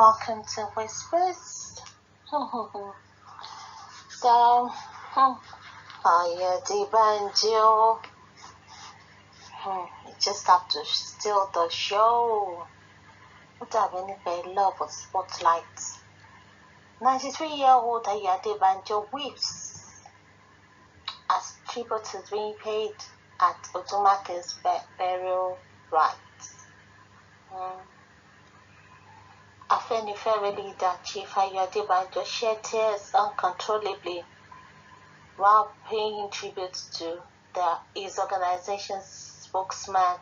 Welcome to Whispers. So, Ayo Adebanjo, you just have to steal the show. Ó dàbí ẹni pé love of spotlight. 93-year-old Ayo Adebanjo weeps as tribute is being paid at Odumakin's burial rites. Afenifere leader Chief Ayo Adebanjo shed tears uncontrollably while paying tribute to his organization's spokesman,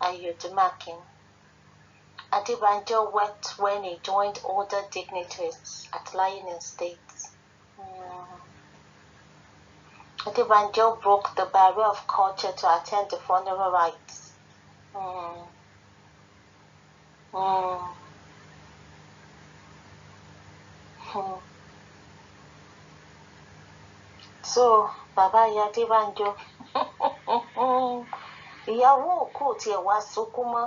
Ayo Odumakin. Adebanjo wept when he joined other dignitaries at lying in state. Adebanjo broke the barrier of culture to attend the funeral rites. So, Bàbá Ayo Adebanjo, ìyàwó òkú ò tiẹ̀ wá sunkún mọ́.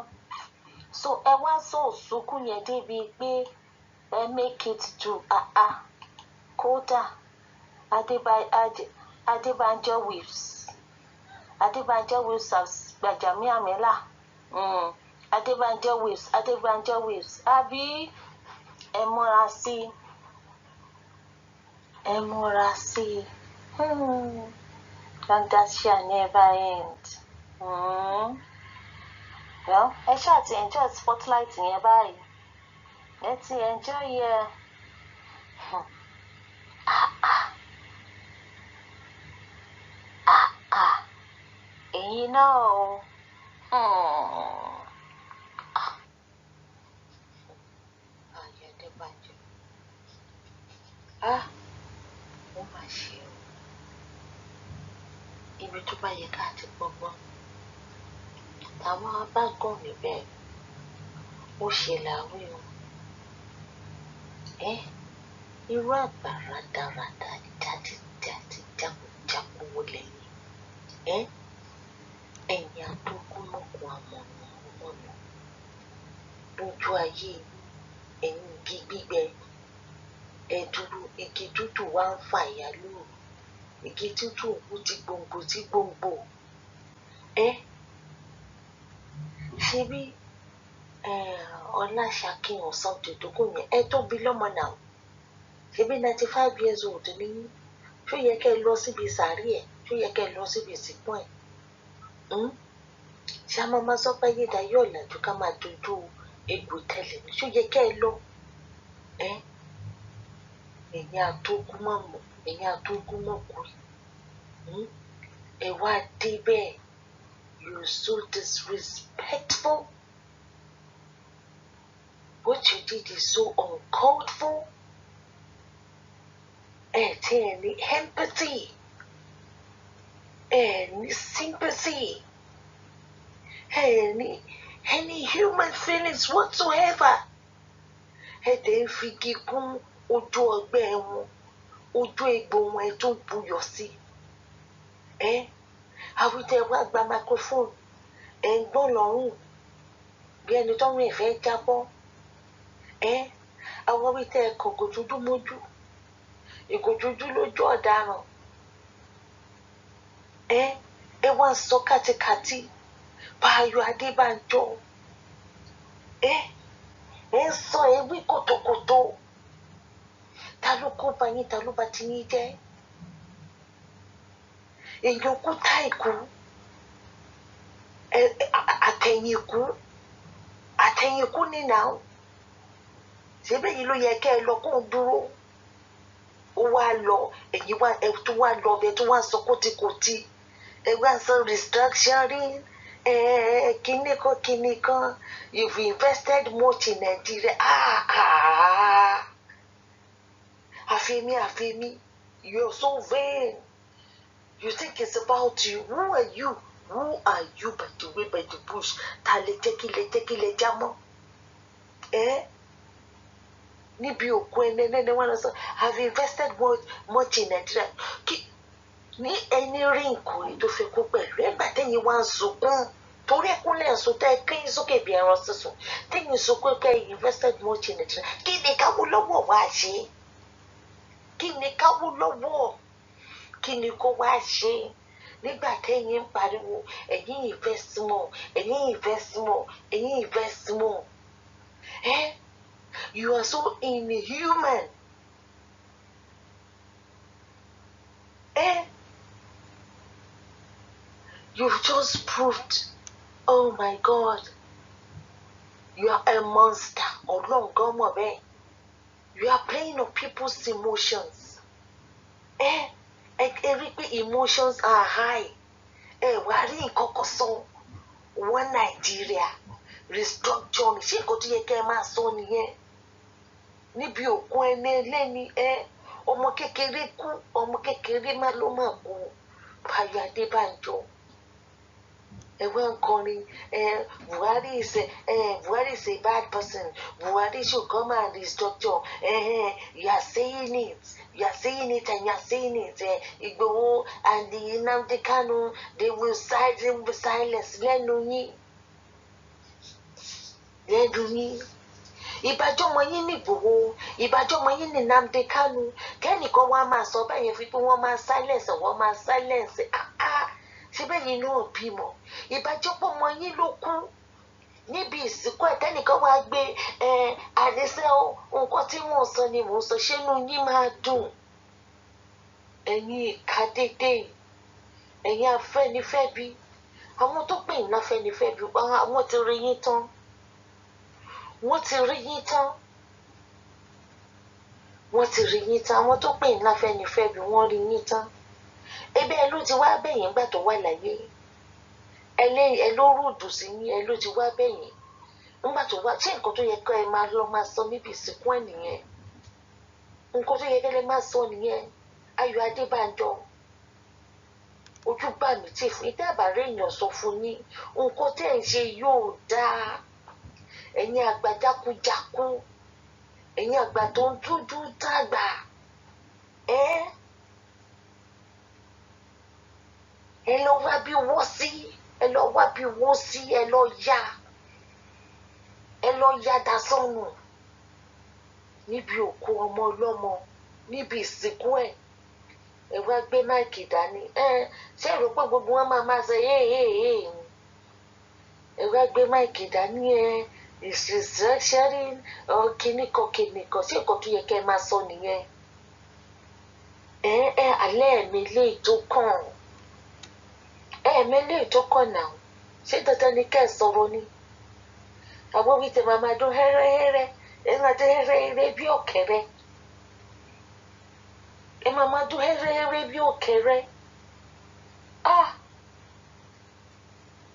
So, ẹ wá sọ òsunkún yẹn débi pé ẹ make it to kódà Adebanjo weeps. Adebanjo weeps as Gbajabiamila. Adebanjo weeps, Adebanjo weeps. Àbí ẹ múra sí i. Ẹ múra sí i. And that shall never end. Well, ẹ ṣáà ti enjoy spotlight yẹn báyìí. Ẹ ti enjoy ẹ. Ah ah. Ah ah. Ẹ̀yin náà o. Ah. Ayo Adebanjo. Ah. Ó mà ṣe o. Ibi tó bá yẹ ká ti gbọ́gbọ́n. Táwọn bá gàn níbẹ̀, ó ṣe làwí o. Ẹ́ irú àgbà rádaràda játijàti jákujáku wo lẹ̀yin? Ẹ́ ẹ̀yin atókùnmọ̀kù amọ̀nà mọ̀nà lójú ayé yín, ẹ̀yin igi gbígbẹ, ẹ dúró, igi tútù wá ń fàya lóru, igi tútù wú ti gbòǹgbò tí gbòǹgbò. Ẹ́ ṣebí Ọláṣakin or something tó kù yẹn, ẹ tóbi lọ́mọ náà. Ṣebí 95 years old ni yín. Ṣó yẹ kẹ́ ẹ lọ síbi sàárì ẹ̀? Ṣó yẹ kẹ́ ẹ lọ síbi ìsìnkú ẹ̀? Ṣé a máa máa sọ pé ayédáyé ọ̀làjú ká máa dojú egbò tẹ́lẹ̀ ni? Ṣó yẹ kẹ́ ẹ lọ? Ẹ́ ẹ̀yin atógúnmọ̀mọ̀, ẹ̀yin atógúnmọ̀kù yìí. Ẹ wá dé bẹ́ẹ̀. You're so disrespectful. What you did is so uncalled for. Ẹ tí ẹ ní empathy. Ẹ ní sympathy. Ẹ ní any human feelings whatsoever. Ẹ dẹ̀ ń figi kún ojú ọgbẹ́ wọn, ojú egbò wọn, ẹ tún buyọ̀ sí. Ẹ àwítẹ́ wá gba microphone, ẹ ń gbọ́n lọ́rùn bí ẹni tọ́rùn ẹ̀ fẹ́ jábọ́. Ẹ àwọn wítẹ́ ẹ kọ̀ gòjújú mójú, ìgòjújú lójú ọ̀daràn. Ẹ ẹ wá ń sọ kátikàti Báyọ̀ Adébánjọ. Ẹ ẹ ń sọ ewì kòtòkòtò. Ta ló kó bá yín? Ta ló bá ti yín jẹ́? Èèyàn kú táìkú, àtẹ̀yìnkú, àtẹ̀yìnkú nínà ó. Ṣébí yìí ló yẹ kẹ́ ẹ lọ kó ń dúró? Ó wá lọ, ẹ̀yin wá ẹ tún wá lọ ọbẹ̀ tó wá sọ kótíkótí. Ẹ wá sọ restructuring, ẹ kíní kan kíní kan. You've invested much in Nigeria. Ah ah. Àfẹ́mi àfẹ́mi, you're so vain. You think it's about you. Who are you? Who are you by the way, by the bush? Ta lè jẹ́ kí lè jẹ́ kí lè já mọ́? Ẹ́ níbi òkú ẹni ẹni wọn lọ sọ, "Have invested much, much in Nigeria." Kí ní ẹni rí nǹkan rí tó fẹ́ kó pẹ̀lú ẹgbà tẹ́yìn wá ń sunkún. Torí ẹkúnlẹ̀ ń sọ tẹ́ ẹ kéyìn sókè bí ẹran sísun, téyìn sọ pé kẹ́ ẹ invested much in Nigeria. Kí ni kÁwólọ́wọ̀ wá ṣe? Kí ni kÁwólọ́wọ̀, kí ni kó wá ṣe nígbà tẹ́yìn ń pariwo ẹ̀yin invest more, ẹ̀yin invest more, ẹ̀yin invest more? Eh, you are so inhuman. Eh, you've just proved, oh my God, you are a monster. Ọlọ́run gan mọ̀ bẹ́ẹ̀. You are playing on people's emotions. Ẹ ẹ rí pé emotions are high. Ẹ wá rí nǹkan kan sọ. Wọ́n Nàìjíríà restructuring, ṣé nǹkan tó yẹ kẹ́ ẹ máa sọ nìyẹn níbi òkú ẹni ẹlẹ́ni? Ẹ ọmọ kékeré kú, ọmọ kékeré má ló má kú, Báyọ̀ Adébánjọ. Ẹ wá ń kọrin ẹ, Buhari is a bad person, Buhari should come and restructure. You are saying it, you are saying it, and you are saying it. Igboho and the Nnamdi Kanu, they will silence lẹ́nu yín, lẹ́nu yín. Ìbájọ́mọ yín ní Ìgbòho, ìbájọ́mọ yín ní Nnamdi Kanu, kẹ́nìkan wá máa sọ báyẹn fi pé wọ́n máa silence, wọ́n máa silence. Ah ah, síbẹ̀ yìí náà bímọ. Ìbájọ́pọ̀ ọmọ yín ló kú níbi ìsìnkú ẹ̀, tẹ́nìkan wá gbé ẹ àdìsẹ́ o, nǹkan tí mò ń sọ ni mò ń sọ, ṣé inú yín máa dùn? Ẹ̀yin ìka dédé, ẹ̀yin afẹ́nifẹ́bi, àwọn tó pè ní afẹ́nifẹ́bi, àwọn ti rí yín tán, wọ́n ti rí yín tán, wọ́n ti rí yín tán. Àwọn tó pè ní afẹ́nifẹ́bi, wọ́n rí yín tán. Ebe ẹ ló ti wá bẹ̀yìn gbà tó wà láyé, ẹ ló rúdù sí yín, ẹ ló ti wá bẹ̀yìn nígbà tó wá. Ṣé nǹkan tó yẹ kọ́ ẹ máa lọ máa sọ níbi ìsìnkú ẹ̀ nìyẹn? Nǹkan tó yẹ kẹ́ lẹ máa sọ nìyẹn? Ayọ̀ Adébánjọ, ojú gbà mí tì fún yín. Tẹ́ àbá rí èèyàn sọ fún yín, nǹkan tẹ́ ẹ̀ ń ṣe yóò dáa. Ẹ̀yin àgbà jákujáku, ẹ̀yin àgbà tó ń dúdú dàgbà, ẹ lọ wá bí wọ́ sí, ẹ lọ wá bí wọ́ sí, ẹ lọ yá, ẹ lọ yá da sọnù níbi òkú ọmọ ọlọ́mọ, níbi ìsìnkú ẹ̀. Ẹ wá gbé máìkì dání. Ẹ ṣé èrò pé gbogbo wọn máa máa ṣe ee ee ee? Ẹ wá gbé máìkì dání, ẹ restructuring, kìnnìkan kìnnìkan. Ṣé nǹkan tó yẹ kẹ́ ẹ máa sọ nìyẹn? Ẹ ẹ alẹ́ mi lè tó kàn, ẹ̀ẹ̀mí lè tó kàn náà. Ṣé dandan ni kẹ́ ẹ sọ̀rọ̀ ni? Àwọn wí tẹ máa máa dún hẹ́rẹ́hẹ́rẹ́, ẹ máa dún hẹ́rẹ́hẹ́rẹ́ bí ọ̀kẹ́rẹ́, ẹ máa máa dún hẹ́rẹ́hẹ́rẹ́ bí ọ̀kẹ́rẹ́. Ah,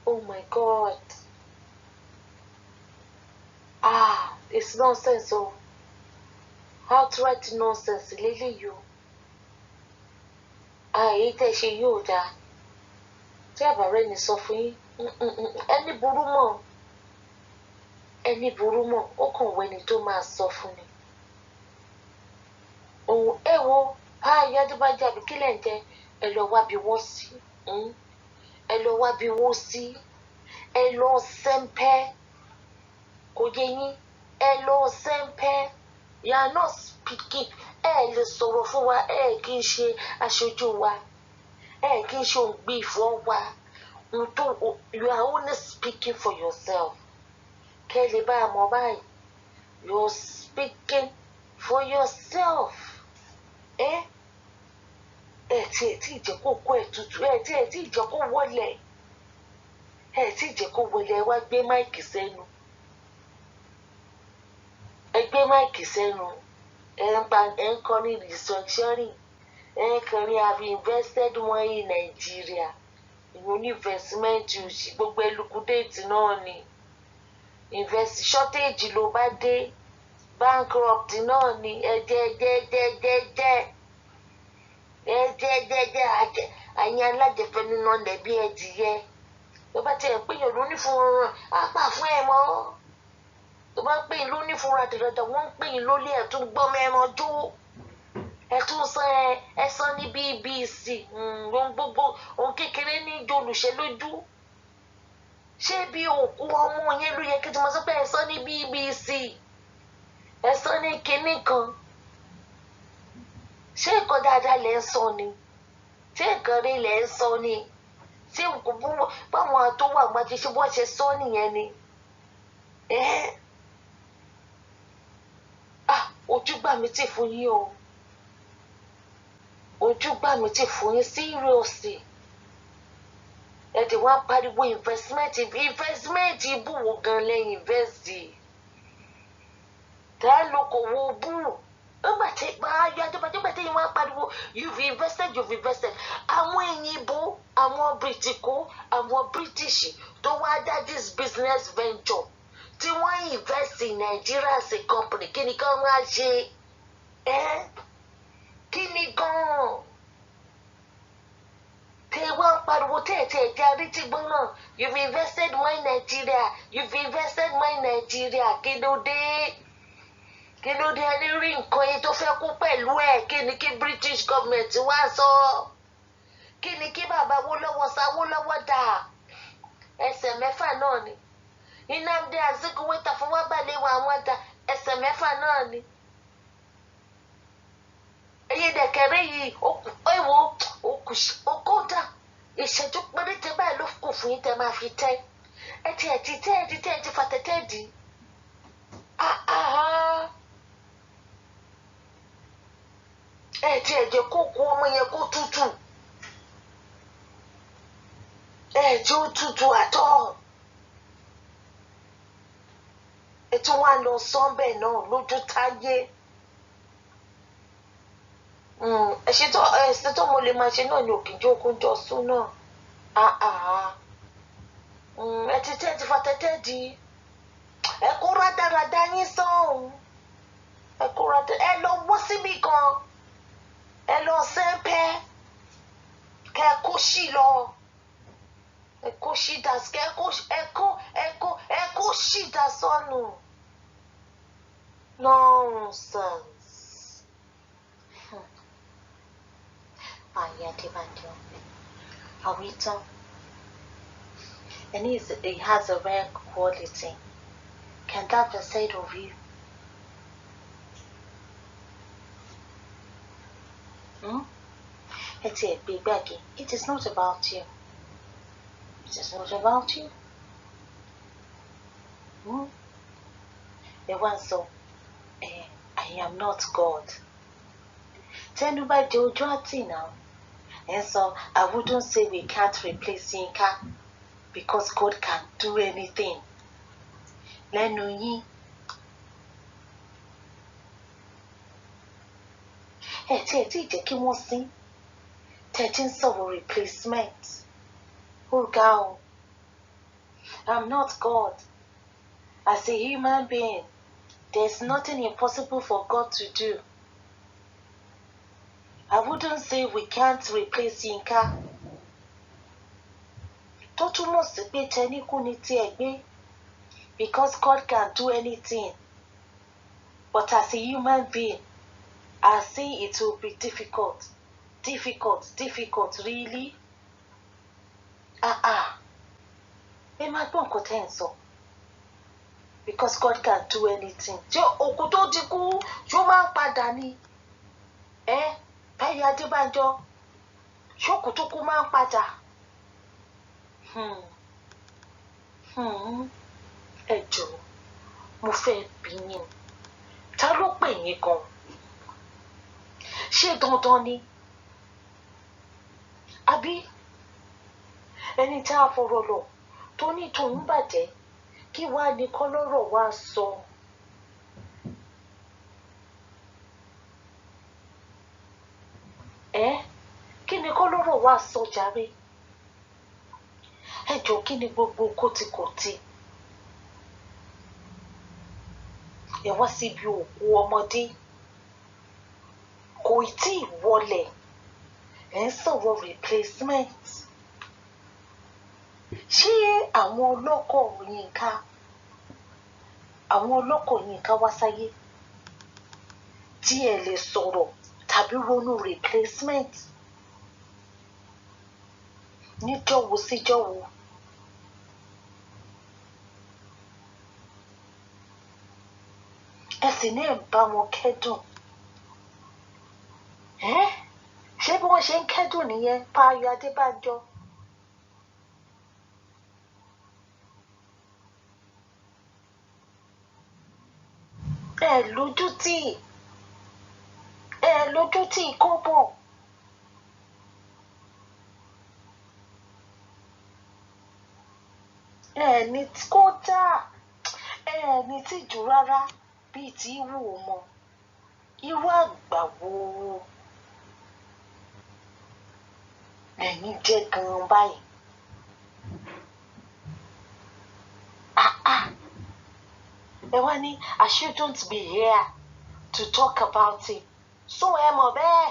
oh my God, ah, it's nonsense o, outright nonsense lélẹ́yìí o. Ah, èyí tẹ́ ṣe yóò dáa. Tí àbárẹ́ ni sọ fún yín, ẹni burú mọ́, ẹni burú mọ́, ó kàn wẹ́ni tó máa sọ fún ni. Òun ẹ wo Ayọ̀ Adébánjọ, àbí kílẹ̀ ń jẹ, ẹ lọ wá bí wọ́n sí, ẹ lọ wá bí wọ́n sí, ẹ lọ sẹ́ńpẹ́, kò yé yín, ẹ lọ sẹ́ńpẹ́. You are not speaking. Ẹ lè sọ̀rọ̀ fún wa, ẹ kì í ṣe aṣojú wa, ẹ kì í ṣe òǹgbẹ ìfọ́ wa. You are only speaking for yourself. Kẹ́ ẹ lè bá a mọ̀ báyìí, you are speaking for yourself. Ẹ ẹ tí ẹ tí ì jẹ́ kó kó ẹ tutù, ẹ tí ẹ tí ì jẹ́ kó wọlé, ẹ tí ì jẹ́ kó wọlé, ẹ wá gbé máìkì sẹ́nu, ẹ gbé máìkì sẹ́nu, ẹ ń pa, ẹ ń kọ́ ní restructuring, ẹ ń kọrin have invested money in Nigeria. Ìwọ ní investment òsì, gbogbo ẹ liquidate náà ni invest, shortage ló bá dé, bankrupt náà ni. Ẹ jẹ jẹ jẹ jẹ jẹ, ẹ jẹ jẹ jẹ, àjẹ àyìn alájẹfẹnu náà lẹbi ẹdìyẹ. Tó bá tiẹ̀ pé yàn ló ní fún apá fún ẹ mọ́, tó bá pè yín ló ní fúnra dàdàdà, wọ́n ń pè yín lólé, ẹ̀ tún gbọ́ mẹ́ran jó, ẹ̀ tún san, ẹ san ní BBC. Ohun gbogbo ohun kékeré ní jolùṣẹ́ lójú. Ṣé bí òkú ọmọ yẹn ló yẹ kí tí mo sọ pé ẹ sọ ní BBC, ẹ sọ ní kinní kan? Ṣé nǹkan dáadáa lẹ ń sọ ni? Ṣé nǹkan rí lẹ ń sọ ni? Ṣé báwọn tó wà máa ṣe bó ṣe sọ nìyẹn ni? Ẹ ah, ojú gbà mí tì fún yín o, ojú gbà mí tì fún yín, seriously. Ẹ ti wá pariwo investment, investment ibú wo gan lẹ́yìn invest? Tá ló kò wo bú nígbà tí ayọ̀ adébájọ́ gbà tí yín wá pariwo "You've invested, you've invested"? Àwọn òyìnbó, àwọn Britiko, àwọn British tó wá dá this business venture tí wọ́n invest in Nigeria as a company, kí ni kán wá ṣe ẹ́? Kí ni gan-an tẹ wá ń pariwo tẹ́ ẹ̀ tẹ́ ẹ̀ jẹ́ arítìgbọ́n náà? "You've invested more in Nigeria, you've invested more in Nigeria." Kí ló dé? Kí ló dé? Ẹni rí nǹkan yìí tó fẹ́ kú pẹ̀lú ẹ̀, kí ni kí British government wá sọ? Kí ni kí bàbá Awólọ́wọ̀ sọ? Awólọ́wọ̀ dà, ẹsẹ̀ mẹ́fà náà ni. Nnamdi Azikiwe, Tafawa Balewa, àwọn dà, ẹsẹ̀ mẹ́fà náà ni. Èyí dẹ̀kẹ̀rẹ́ yìí, èwo òkúta ìṣẹ́jú péréte báyìí ló kù fún yín tẹ́ máa fi tẹ́. Ẹ ti ẹ̀ ti tẹ́, ẹ ti tẹ́, ẹ ti fa tẹ́tẹ́ dì í. Ah, ẹ ti ẹ̀ jẹ́ kó kú ọmọ yẹn kó tútù, ẹ jẹ́ ó tútù àtọ́. Ẹ tún wá lọ sọ́ńbẹ̀ náà lójú táyé. Ẹ ṣe tó mo lè máa ṣe náà ní òkìjọ okúnjọ sún náà. Ẹ ti tẹ́, ẹ ti fa tẹ́tẹ́ di. Ẹ kó rádaràda yín sọ́hùn, ẹ kó rádà, ẹ lọ wọ́ síbì kan, ẹ lọ sẹ́ńpẹ́, kẹ kó sí lọ, ẹ kó sí dà, kẹ kó, ẹ kó, ẹ kó, ẹ kó sí dà sọnù. Nonsense. Ayé Adébánjọ, àwítán. And he has a rare quality. Can that be said of you? Hmm? Ẹ ti ẹ̀ gbé gbági. It is not about you. It is not about you. Hmm? Ẹ wá ń sọ, "I am not God." Tẹnu bá jẹ ojú àtì náà. Ẹ ń sọ, "I wouldn't say we can't replace Yinka because God can do anything." Lẹ́nu yín. Ẹ tí ẹ tí jẹ́ kí wọ́n sín. Tẹ́ ẹ ti ń sọ̀rọ̀ replacement. Ó ga o. "I'm not God. As a human being, there's nothing impossible for God to do. I wouldn't say we can't replace Yinka." Tó túmọ̀ sí pé tẹni kú ni tí ẹ gbé. Because God can do anything. But as a human being, I say it will be difficult. Difficult, difficult, really? Ah ah. Ẹ máa gbọ́ nǹkan tẹ́ ẹ̀ ń sọ. Because God can do anything. Ṣé òkú tó ti kú ṣó máa ń padà ni? Ẹ Báyọ̀ Adébánjọ, ṣé òkú tó kú máa ń padà? Ẹ jọ̀ọ́, mo fẹ́ bi yín. Ta ló pè yín gan? Ṣé dandan ni? Àbí ẹni tá a fọ̀rọ̀ lọ̀ tó ní tòun bàjẹ́, kí wàá ní kọ́lọ́rọ̀ wá sọ? Ẹ kí ni kọ́lọ́rọ̀ wá sọ jàre? Ẹ jọ̀ọ́, kí ni gbogbo kòtìkòtì? Ẹ wá síbi òkú ọmọdé, kò tí ì wọlẹ̀, ẹ ń sọ̀rọ̀ replacement. Ṣé àwọn ọlọ́kọ̀ Yínká, àwọn ọlọ́kọ̀ Yínká wá sáyé tí ẹ lè sọ̀rọ̀ tàbí ronú replacement? Níjọ́ wo síjọ́ wo? Ẹ sì ní ẹ̀ ń bá wọn kẹ́dùn. Ẹ́ ṣé bí wọ́n ṣe ń kẹ́dùn nìyẹn, Pa Ayọ̀ Adébánjọ? Ẹ lójú tì, ẹ lójú tì kọ́bọ̀. Ẹ ní kódà, ẹ ní tìjú rárá bíi tí wù ú mọ. Irú àgbà wo lẹ̀yin jẹ́ gan-an báyìí? Ah ah. Ẹ wá ní I shouldn't be here to talk about it. So ẹ mọ̀ bẹ́ẹ̀.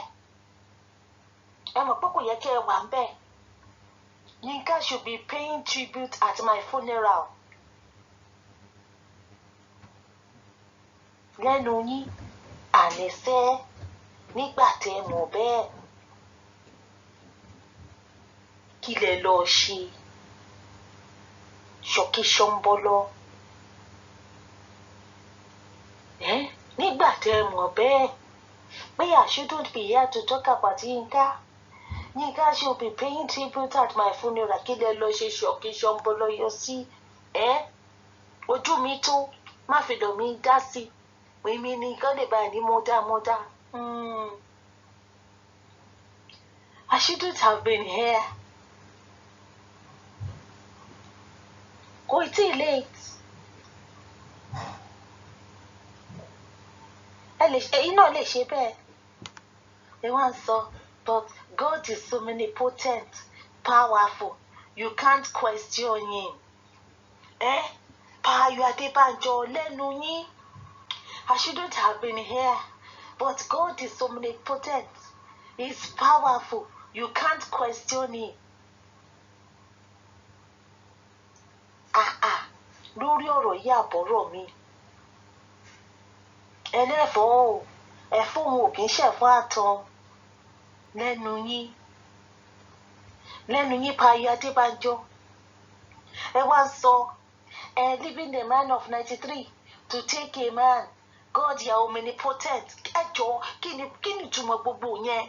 Ẹ mọ̀ pé kò yẹ kí ẹ wà ń bẹ̀. Yinka should be paying tribute at my funeral. Lẹ́nu yín, àníṣe nígbà tẹ́ ẹ mọ̀ bẹ́ẹ̀. Kí lẹ lọ ṣe? Ṣọ̀kí ṣọ́ńbọ́lọ́. Ẹ́ nígbà tẹ́ ẹ mọ̀ bẹ́ẹ̀ pé I shouldn't be here to talk about Yinka. Yinka should be paying tribute at my funeral. Kí lẹ lọ ṣe ṣọ̀kí ṣọ́ńbọ́lọ́ yọ sí? Ẹ́ ojú mi tó má fi lọ̀ mí dá sí. Èmi ni kán lè bá ní mọ́dá mọ́dá. I shouldn't have been here. Kò tí ì late. Ẹ lè ẹ̀yin náà lè ṣe bẹ́ẹ̀. Ẹ wá ń sọ, but God is so omnipotent, powerful. You can't question him. Ẹ Pa Ayọ̀ Adébánjọ lẹ́nu yín. I shouldn't have been here, but God is omnipotent. He's powerful. You can't question him. Ah ah, lórí ọ̀rọ̀ yìí àbọ̀rọ̀ mi. Ẹlẹ́fọ̀ọ́ o, ẹ̀fọ́ òun ò kì í ṣẹ̀fọ́ àtàn lẹ́nu yín. Lẹ́nu yín, Pa Ayọ̀ Adébánjọ. Ẹ wá ń sọ, ẹ leaving a man of 93 to take a man. God, you are omnipotent. Ẹ jọ̀ọ́, kí ni ìtumọ̀ gbogbo yẹn?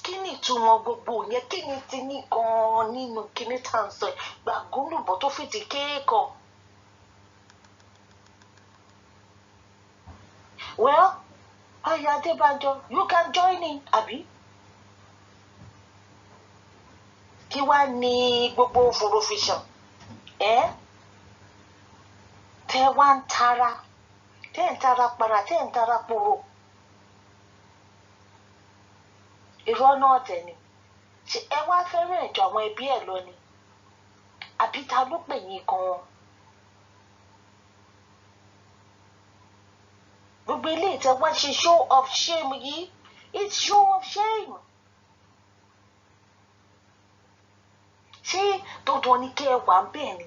Kí ni ìtumọ̀ gbogbo yẹn? Kí ni ti ní gan-an nínú kíní tá à ń sọ yìí? Gbàgúnlùbọ̀ tó fìdí kéèkàn. Well, Ayọ̀ Adébánjọ, you can join in, àbí? Kí wá ní gbogbo fòròfìṣàn? Ẹ́ tẹ́ wá ń tara, tẹ́ ń tara para, tẹ́ ń tara poro. Irọ́ náà tẹ̀ ni. Ṣé ẹ wá fẹ́ràn ẹ̀jọ̀ àwọn ẹbí ẹ̀ lọ ni? Àbí ta ló pè yín gan-an? Gbogbo eléyìí tẹ́ wá ṣe show of shame yìí, it's show of shame. Ṣé dandan ni kẹ́ ẹ wà ń bẹ̀ ni?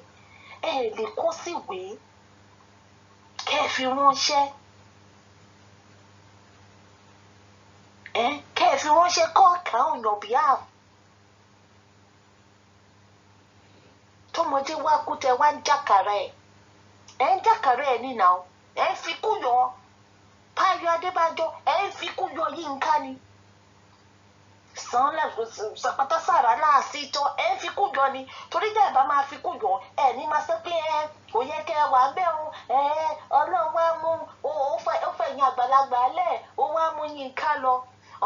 Ẹ lè kọ síwèé kẹ́ ẹ fi ránṣẹ́. Ẹ kẹ́ ẹ fi ránṣẹ́ kọ́ kà on your behalf. Tọmọdé wá kú tẹ wá ń jàkàrà ẹ̀. Ẹ ń jàkàrà ẹ̀ nínà o. Ẹ ń fi kú yọ. Páyọ̀ Adébánjọ, ẹ ń fi kú yọ Yínká ni. Sàn sàpátá sàrà láàsì tọ́ ẹ ń fi kú yọ ni. Torí jẹ́ ẹ bá máa fi kú yọ, ẹ ní máa sọ pé ẹ kò yẹ kẹ́ ẹ wà ń bẹ̀ o. Ẹ Ọlọ́run wá mú ó fẹ̀yìn àgbàlagbà lẹ̀, ó wá mú Yínká lọ.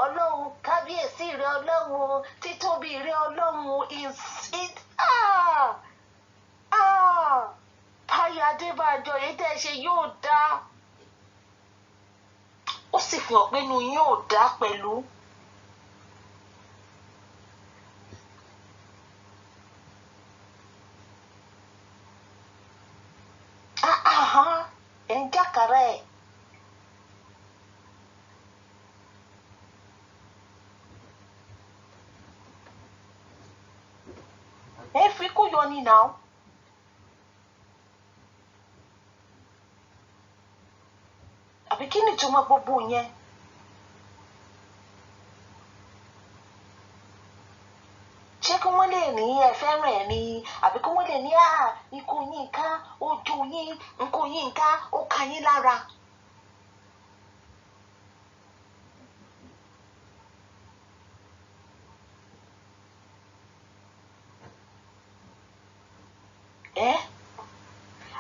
Ọlọ́run kábíyèsí rẹ Ọlọ́run o, títóbi rẹ Ọlọ́run o, ah ah Páyọ̀ Adébánjọ, èyí tẹ́ ẹ ṣe yóò dáa. Ó sì fi hàn pé inú yín ò dá pẹ̀lú. Ah ah, ẹ̀ ń jàkàrà ẹ̀. Ẹ fi kú yọ ni now. Àbí kí ni ìtumọ̀ gbogbo yẹn? Ṣé kí wọ́n lè ní ẹ fẹ́ràn ẹ̀ ni, àbí kí wọ́n lè ní à ikú Yínká ojú yín, ikú Yínká ó ka yín lára. Eh?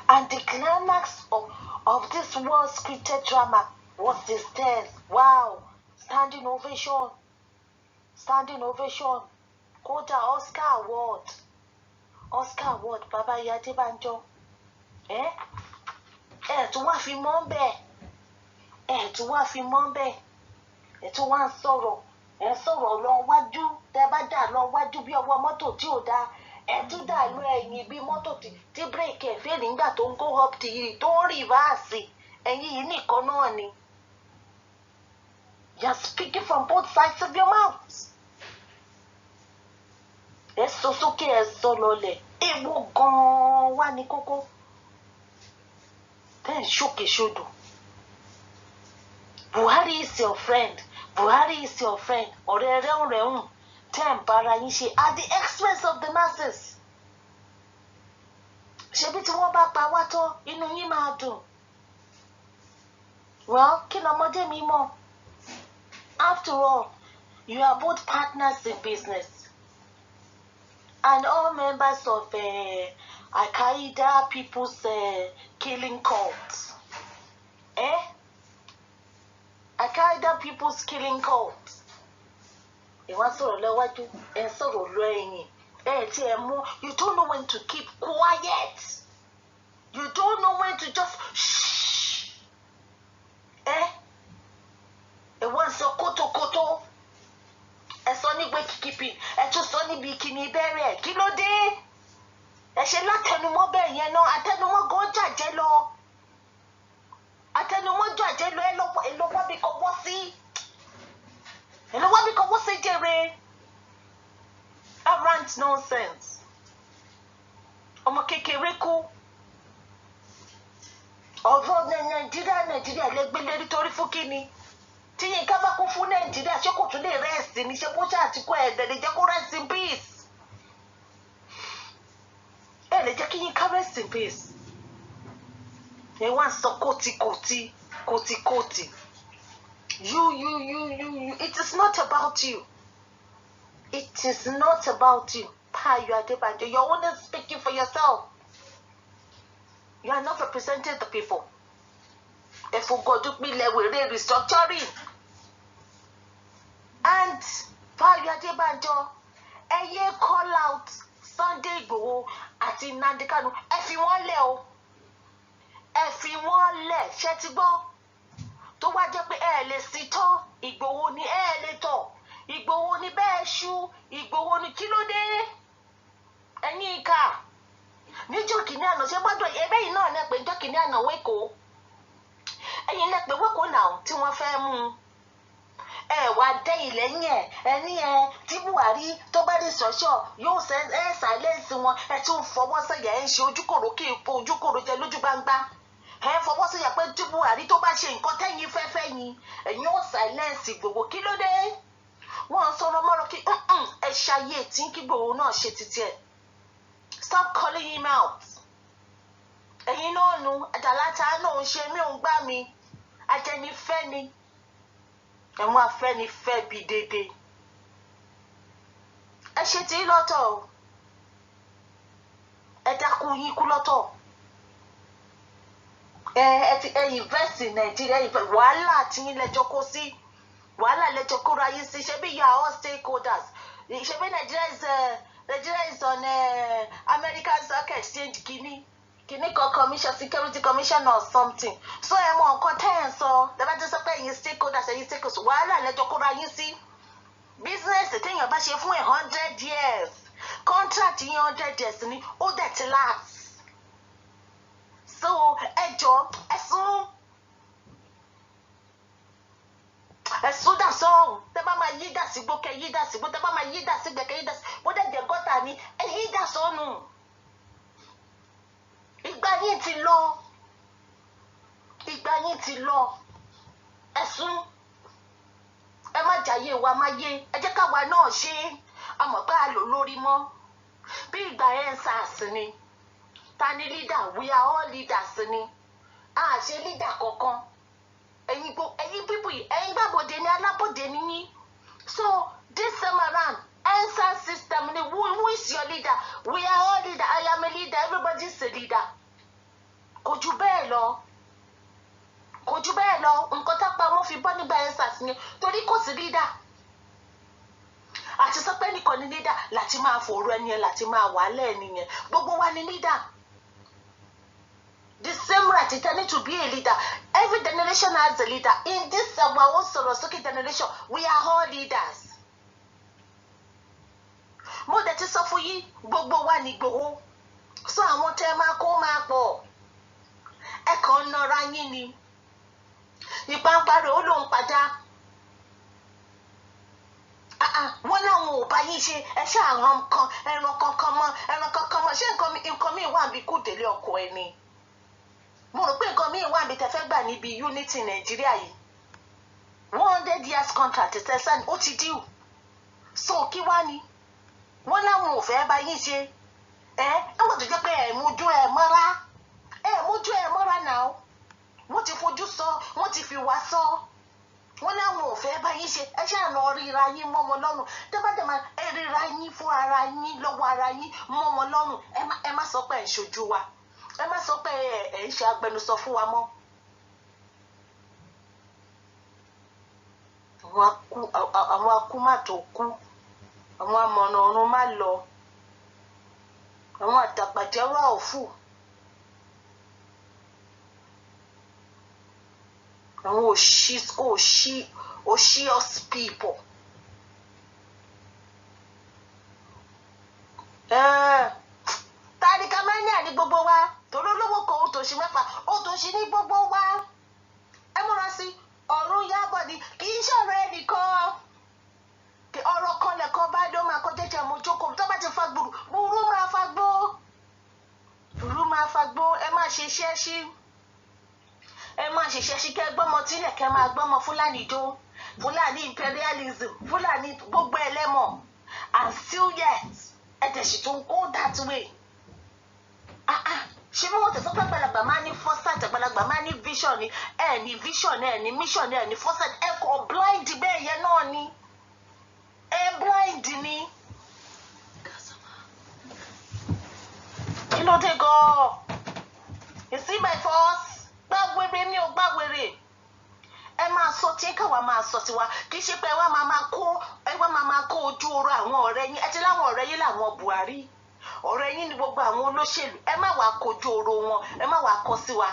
And the climax of this well scripted drama was his death. Wow! Standing ovation. Standing ovation. Kódà Oscar Award. Oscar Award, Bàbá Adébánjọ. Ẹ ẹ tún wá fi mọ́ bẹ́ẹ̀. Ẹ tún wá fi mọ́ bẹ́ẹ̀. Ẹ tún wá ń sọ̀rọ̀. Ẹ sọ̀rọ̀ lọ wájú. Tẹ bá dà lọ wájú bí ọwọ́ mọ́tò tí ò dáa, ẹ tún dà lọ ẹ̀yìn bí mọ́tò tí brake ẹ̀ fail nígbà tó ń go up the hill, tó ń reverse. Ẹ̀yìn yìí nìkan náà ni. You are speaking from both sides of your mouth. Ẹ sọ sókè, ẹ sọ lọlẹ̀. Èwo gan-an wá ní kókó tẹ́ ń ṣòkè ṣodò? Buhari is your friend, Buhari is your friend. Ọ̀rẹ́ rẹ́hùn rẹ́hùn tẹ́ ń bára yín ṣe at the expense of the masses. Ṣebí tí wọ́n bá pa wá tán, inú yín máa dùn. Well, kí lọmọdé mi mọ̀? After all, you are both partners in business and all members of Al-Qaeda people's killing cult. Eh? Al-Qaeda people's killing cult. Ìwà sọ̀rọ̀ lọ́wájú, ẹ sọ̀rọ̀ lọ ẹ̀yìn, ẹ tí ẹ mú. You don't know when to keep quiet. You don't know when to just shh. Ẹ ẹ wá ń sọ kótókótó, ẹ sọ nígbè kíkípì, ẹ tún sọ níbi kíní bẹ̀rẹ̀. Kí ló dé? Ẹ ṣe látẹnumọ́ bẹ́ẹ̀ yẹn náà. Àtẹnumọ́ gan jàjẹ́ lọ, àtẹnumọ́ jàjẹ́ lọ. Ẹ lọ wá bí kò wọ́ sí, ẹ lọ wá bí kò wọ́ sí jèrè. Arrant nonsense. Ọmọ kékeré kú, ọ̀rọ̀ Nàìjíríà, Nàìjíríà lẹ́gbẹ́ lérí torí fún kíni? Tí Yínká bá kú fún Nàìjíríà, ṣé kò tún lè rest ní? Ṣé kó ṣáà ti kó ẹ̀ẹ́dẹ̀ lè jẹ́ kó rest in peace? Ẹ lè jẹ́ kí Yínká rest in peace. Ẹ wá ń sọ kótíkótí kótíkótí. You, you, you, you, you. It is not about you. It is not about you, Bayo Adebanjo. You're only speaking for yourself. You are not representing the people. Ẹ̀fọ́gọ́dúpilẹ̀ wèrè restructuring. And Bayo Adebanjo, ẹ yé call out Sunday Igboho àti Nnamdi Kanu. Ẹ fi wọ́n lẹ̀ o, ẹ fi wọ́n lẹ̀. Ṣé ti gbọ́? Tó wá jẹ́ pé ẹ lè sí tán, Ìgbòho ni ẹ lè tọ̀, Ìgbòho ni bẹ́ẹ̀ ṣú, Ìgbòho ni. Kí ló dé, ẹ̀yin ìka? Níjọ́ kìíní àná, ṣé gbọ́dọ̀ ẹbẹ́ yìí náà lẹ́pẹ́ níjọ́ kìíní àná wẹ́kọ̀ọ́? Ẹ̀yin lẹ́pẹ́ wẹ́kọ̀ọ́ náà tí wọ́n fẹ́ mú un. Ẹ wá dẹ́yìn lẹ́yìn ẹ̀. Ẹ ní ẹ tí Buhari tó bá dé sọ́ṣọ́ yóò ṣe ẹ silence wọn. Ẹ tún fọwọ́ sọ̀yà, ẹ ń ṣe ojúkòrò kí ipò ojúkòrò jẹ lójú gbangba. Ẹ fọwọ́ sọ̀yà pé tí Buhari tó bá ṣe nǹkan tẹ́yìn fẹ́fẹ́ yín, ẹ̀yin ó silence Ìgbòho. Kí ló dé? Wọ́n sọ̀rọ̀ mọ́rọ̀ kí ẹ ṣayé tí kí Ìgbòho náà ṣe títí ẹ̀. Stop calling him out. Ẹ̀yin náà nu àdàlátà náà ń ṣe mí, ò ń gbá mi. Ajẹnifẹ́ni, ẹ̀wọ̀n afẹ́nifẹ́ bíi dédé. Ẹ ṣe tí lọ́tọ̀ o, ẹ dákú yín kú lọ́tọ̀. Ẹ ti ẹ invest in Nàìjíríà. Wàhálà tí yín lẹ́jọ́ kó sí, wàhálà lẹ́jọ́ kóra yín sí. Ṣé bí you are all stakeholders? Ṣé bí Nigeria is on American Stock Exchange kìíní kìíní kan commission, security commission or something. So ẹ mọ nǹkan tẹ́ ẹ̀ ń sọ. Lẹ́bàá ti sọ pé ẹ̀yin stakeholders, ẹ̀yin stakeholders, wàhálà lẹ́jọ́ kóra yín sí. Business téèyàn bá ṣe fún 100 years, contract yín 100 years ni, ó dẹ̀ ti last. So ẹ jọ, ẹ sún, ẹ sún dà sọ́hùn. Tẹ́ bá máa yí dà sígbó, kẹ́ yí dà sígbó. Tẹ́ bá máa yí dà sígbẹ́, kẹ́ yí dà sí bó dẹ̀ jẹ́ gutter ni, ẹ yí dà sọ́nù. Ìgbà yín ti lọ, ìgbà yín ti lọ. Ẹ sún, ẹ má jàyè wa má yé. Ẹ jẹ́ káwa náà ṣe é. A mọ̀ pé a lò lórí mọ́. Bí ìgbà EndSARS ni. Ta ni leader? We are all leaders ni. A ṣe leader kankan. Ẹ̀yin gbo ẹ̀yin people yìí, ẹ̀yin gbàbọ̀dé ni, alábọ̀dé ni yín. So this time around, EndSARS system ni. Who is your leader? We are all leader. I am a leader. Everybody is a leader. Kò jù bẹ́ẹ̀ lọ, kò jù bẹ́ẹ̀ lọ. Nǹkan tápá wọn fi bọ́ nígbà EndSARS ni torí kò sí leader. Àti sọ pé nìkan ni leader láti máa fòrò ẹni yẹn, láti máa wà lẹ́ẹ̀ni yẹn. Gbogbo wa ni leader. The same right it need to be a leader. Every generation has a leader. In this our own Sọ̀rọ̀sókè generation, we are all leaders. Mo dẹ̀ ti sọ fún yín, gbogbo wa ní Ìgbòho. So àwọn tẹ́ máa kó máa pọ̀, ẹ kàn ń nọra yín ni. Ìpàǹparẹ̀ ó lóun padà. Ah ah, wọ́n láwọn ò bá yín ṣe. Ẹ ṣáà ràn kan ẹran kankan mọ́, ẹran kankan mọ́. Ṣé nǹkan mi wà bí kò délé ọkọ ẹ ni? Mo rò pé nǹkan mi wà bí tẹ fẹ́ gbà níbi unity Nàìjíríà yìí. 100 years contract tẹ̀sán ó ti due, so kí wá ni wọ́n láwọn ò fẹ́ bá yín ṣe? Ẹ nígbà tó jẹ́ pé ẹ̀ mójú ẹ̀ mọ́ra, ẹ̀ mójú ẹ̀ mọ́ra náà. Wọ́n ti fojú sọ, wọ́n ti fi wá sọ, wọ́n láwọn ò fẹ́ bá yín ṣe. Ẹ ṣáà lọ ríra yín mọ́ wọn lọ́rùn. Tẹ́ bá dẹ̀ máa ẹ ríra yín fún ara yín lọ́wọ́ ara yín mọ́ wọn lọ́rùn. Ẹ má sọ pé ẹ̀ ń ṣojú wa, ẹ má sọ pé ẹ ń ṣe agbẹnusọ fún wa mọ́. Àwọn akú má tó kú, àwọn amọ̀nà ọ̀run má lọ, àwọn àdàgbàjẹ́rọ̀ òfù, àwọn òṣì òṣì osious people. Tàríkà mania ní gbogbo wa, torí olówó kan, òtòṣì mẹ́fà, òtòṣì ní gbogbo wa. Ẹ múra sí ọ̀run yábọ̀ ni, kì í ṣọ̀rọ̀ ẹnìkan. Ọ̀rọ̀ kan lẹ̀kọ́ bá dó máa kọjá jẹ́ mo jókòó. Tó bá ti fa gbùrù, gbùrù máa fa gbó, gbùrù máa fa gbó. Ẹ má ṣe iṣẹ́ sí, ẹ má ṣiṣẹ́ sí. Kẹ́ gbọ́mọ tílẹ̀, kẹ́ máa gbọ́mọ Fúlàní jó, Fúlàní imperialism, Fúlàní gbogbo ẹlẹ́mọ̀, and still yet ẹ tẹ̀sí tó ń go that way. Ah ah, ṣé bí wọ́n tẹ̀sán pé àgbàlagbà máa ní foresight, àgbàlagbà máa ní vision ni? Ẹ ní vision, ẹ ní mission, ẹ ní foresight. Ẹ kò blind bẹ́ẹ̀ yẹn náà ni, ẹ blind ni. Kí ló dé gan-an? You see my force? Gbàwèrè mi ò gbàwèrè. Ẹ máa sọ tí káwa máa sọ tiwa. Kì í ṣe pé ẹ wá máa kó ojú oró àwọn ọ̀rẹ́ yín. Ẹ ti láwọn ọ̀rẹ́ yín làwọn Buhari, ọ̀rẹ́ yín ní gbogbo àwọn olóṣèlú. Ẹ má wàá kojú oró wọn, ẹ má wàá kọ sí wa.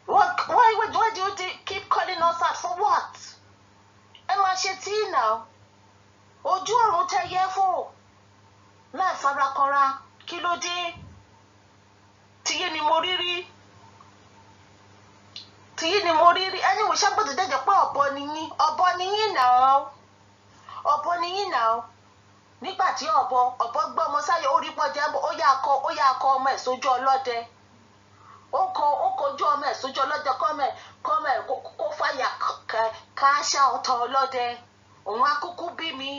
Why do you keep calling us out for what? Ẹ máa ṣe tí náà. Ojú ọ̀run tẹ yẹ fò láì farakọra. Kí ló dé? Tiyín ni mo rí rí, tiyín ni mo rí rí. Ẹni wò ṣàgbọ́dọ̀ jẹ́jẹ́ pé ọ̀bọ ni yín, ọ̀bọ ni yín náà, ọ̀bọ ni yín náà. Nígbà tí ọ̀bọ gbọ́ ọmọ sáyé, ó rí pọ́jà, ó yà kọ ọmọ ẹ̀ sójú ọlọ́dẹ. Ó kojú ọmọ ẹ̀ sójú ọlọ́dẹ, kọ́mọ ẹ̀ kó fàyà káṣá ọ̀tọ̀ ọlọ́dẹ. Òun á kúkú bí mi.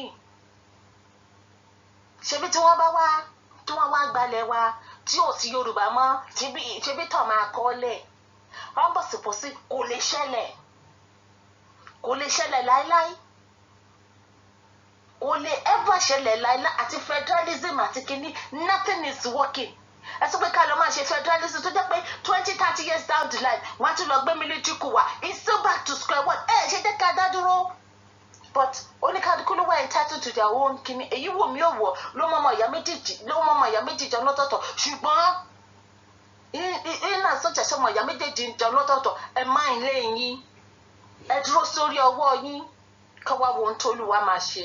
Ṣebí tí wọ́n bá wá, tí wọ́n wá gbalẹ̀ wa, tí ò sí Yorùbá mọ́, ṣebí tọ̀ máa kọ́ lẹ̀ wọ́n bọ̀ sípòsí. Kò lè ṣẹlẹ̀, kò lè ṣẹlẹ̀ láéláé, kò lè ever ṣẹlẹ̀ láéláé. Àti federalism àti kínní, nothing is working. Ẹ sọ pé ká lọ máa ṣe federalism tó jẹ́ pé 20, 30 years down the line, wọ́n á tún lọ gbé military coup wá. It's still back to square one. Ẹ ṣe jẹ́ ká dá dúró, but oníkálukú ló wà entitled to their own kínní. Èyí wò mí ò wọ̀ ló mọ ọmọ ìyá méjèèjì, ló mọ ọmọ ìyá méjì jẹun lọ́tọ̀ọ̀tọ̀. Ṣùgbọ́n iná sọ́jà sọmọ ìyá méjèèjì ń jẹun lọ́tọ̀ọ̀tọ̀. Ẹ má ń lé yín, ẹ dúró sórí ọwọ́ yín, káwá wo ohun tó Olúwa máa ṣe.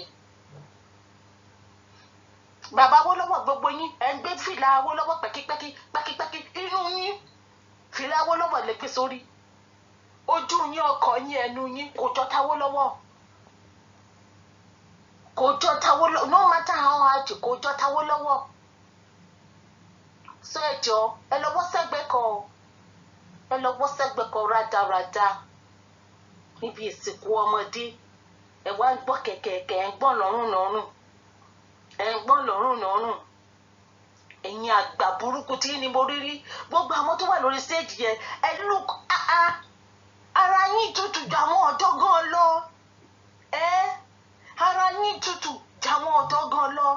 Bàbá Awólọ́wọ̀, gbogbo yín ẹ ń gbé fìlà Awólọ́wọ̀ pẹ́kípẹ́kí pẹ́kípẹ́kí. Inú yín, fìlà Awólọ́wọ̀ lè gbé sórí ojú yín, ọkọ̀ yín, ẹnu yín kò jọ tAwólọ́wọ̀, kò jọ tAwólọ́wọ̀. No matter how hard, kò jọ tAwólọ́wọ̀. So ẹ jọ, ẹ lọ wọ́ sẹ́gbẹ́ kan, ẹ lọ wọ́ sẹ́gbẹ́ kan. Rádaràda níbi ìsìnkú ọmọdé, ẹ wá ń gbọ́ kẹ̀kẹ̀kẹ̀, ẹ ń gbọ́ lọ́rùn lọ́rùn. Ẹ̀ ń gbọ́n lọ́rùn lọ́rùn. Ẹ̀yin àgbà burúkú tí ní mo rí rí gbogbo àwọn tó wà lórí stage yẹn, ẹ look, ah ah, ara yín tutù ju àwọn ọ̀dọ́ gan lọ. Ẹ ara yín tutù ju àwọn ọ̀dọ́ gan lọ.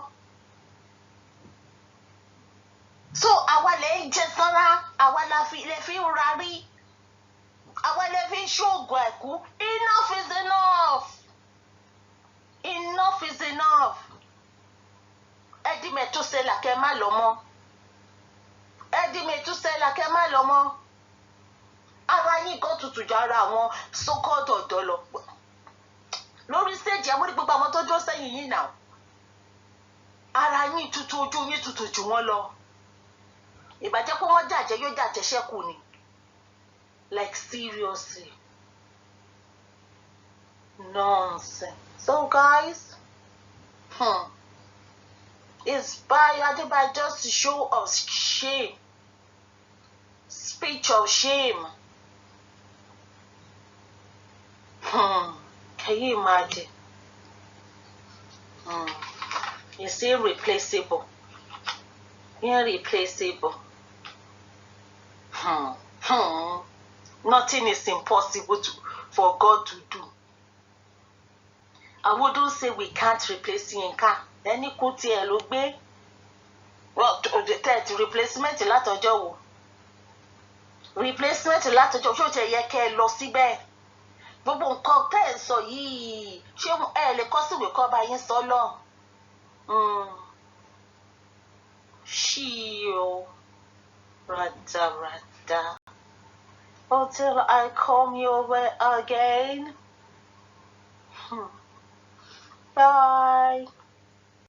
So àwa lè ń jẹ sanra, àwa la fi lè fi ń rarí, àwa lè fi ń ṣoògùn àìkú. Enough is enough, enough is enough. Ẹ di mẹtúsẹ́là, kẹ́ má lọ mọ́. Ẹ di mẹtúsẹ́là, kẹ́ má lọ mọ́. Ara yín kan tutù ju ara àwọn so-called ọ̀dọ́ lọ lórí stage. Àwọn ní gbogbo àwọn tó dúró sẹ́yìn yín náà, ara yín tutù, ojú yín tutù jù wọ́n lọ. Ìbàjẹ́ pé wọ́n jàjẹ́ yóò jàjẹ́ ṣẹ́kù ni. Like, seriously, nonsense. So guys, it's by Adebanjo's show of shame, speech of shame. Can you imagine? It's irreplaceable, irreplaceable. Nothing is impossible for God to do. I wouldn't say we can't replace Yinka. Ẹni kú tiẹ̀ ló gbé tẹ́ẹ̀tì replacement látọjọ́ wo, replacement látọjọ́. Ṣó tiẹ̀ yẹ kẹ́ ẹ lọ síbẹ̀? Gbogbo nǹkan tẹ́ ẹ̀ sọ yìí, ṣé ẹ lè kọ́ síwèé kọ́ bá yín sọ lọ? Ṣí o rádaràda. Until I come your way again. Bye.